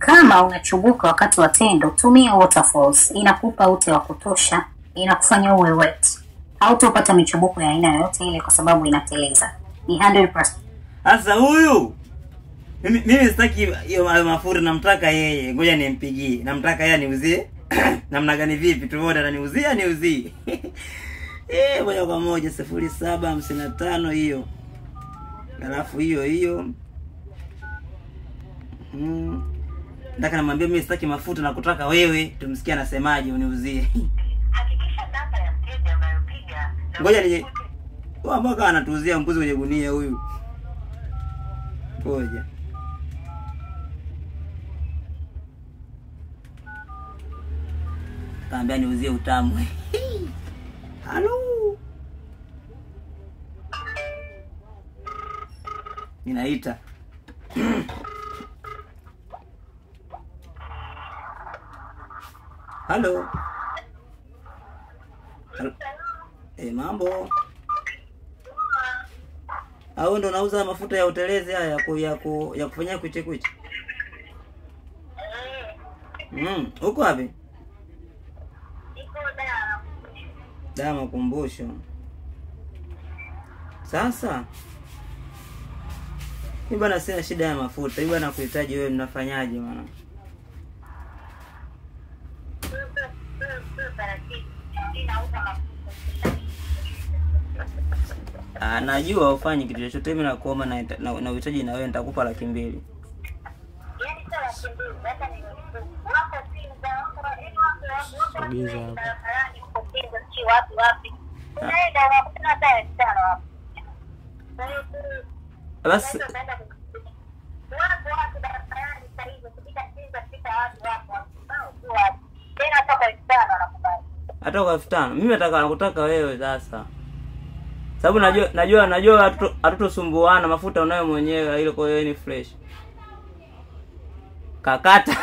Kama unachubuka wakati wa tendo, tumia Waterfalls. Inakupa ute wa kutosha, inakufanya uwe wet. Hautopata michubuko ya aina yoyote ile kwa sababu inateleza. Ni 100%. Sasa huyu mimi sitaki hiyo mafuta, namtaka yeye. Ngoja nimpigie. Namtaka yeye aniuzie. Namna gani vipi? Tuone ananiuzia niuzie. Moja kwa moja 0755 hiyo. Alafu hiyo hiyo. Nataka namwambia mimi sitaki mafuta na kutaka wewe, tumsikie anasemaje uniuzie. Hakikisha namba ya mteja unayopiga. Ngoja nije. Huyu mpaka anatuuzia mbuzi kwenye gunia huyu. Ngoja. Kaambia niuzie utamu. Halo. Ninaita. Halo. Halo. Mambo. Au ndo nauza mafuta ya utelezi haya ya kufanyia kuche kuche. Uko wapi? Niko da. Da Makumbusho. Sasa mimi bana sina shida ya mafuta. Mimi bana kuhitaji wewe, mnafanyaje bana? Najua ufanye kitu chochote, mimi nakuomba na uhitaji na wewe nitakupa 200,000. Yaani sio 200,000, hata ni wako Sinza, Sogeza hapo. Wapi wapi. Unaenda unakutana hata 5,000 wapi. Basi hata kwa 5,000. Mimi nataka nakutaka wewe sasa. Sababu najua hatutosumbuana, mafuta unayo mwenyewe ile, kwa hiyo ni fresh. Kakata.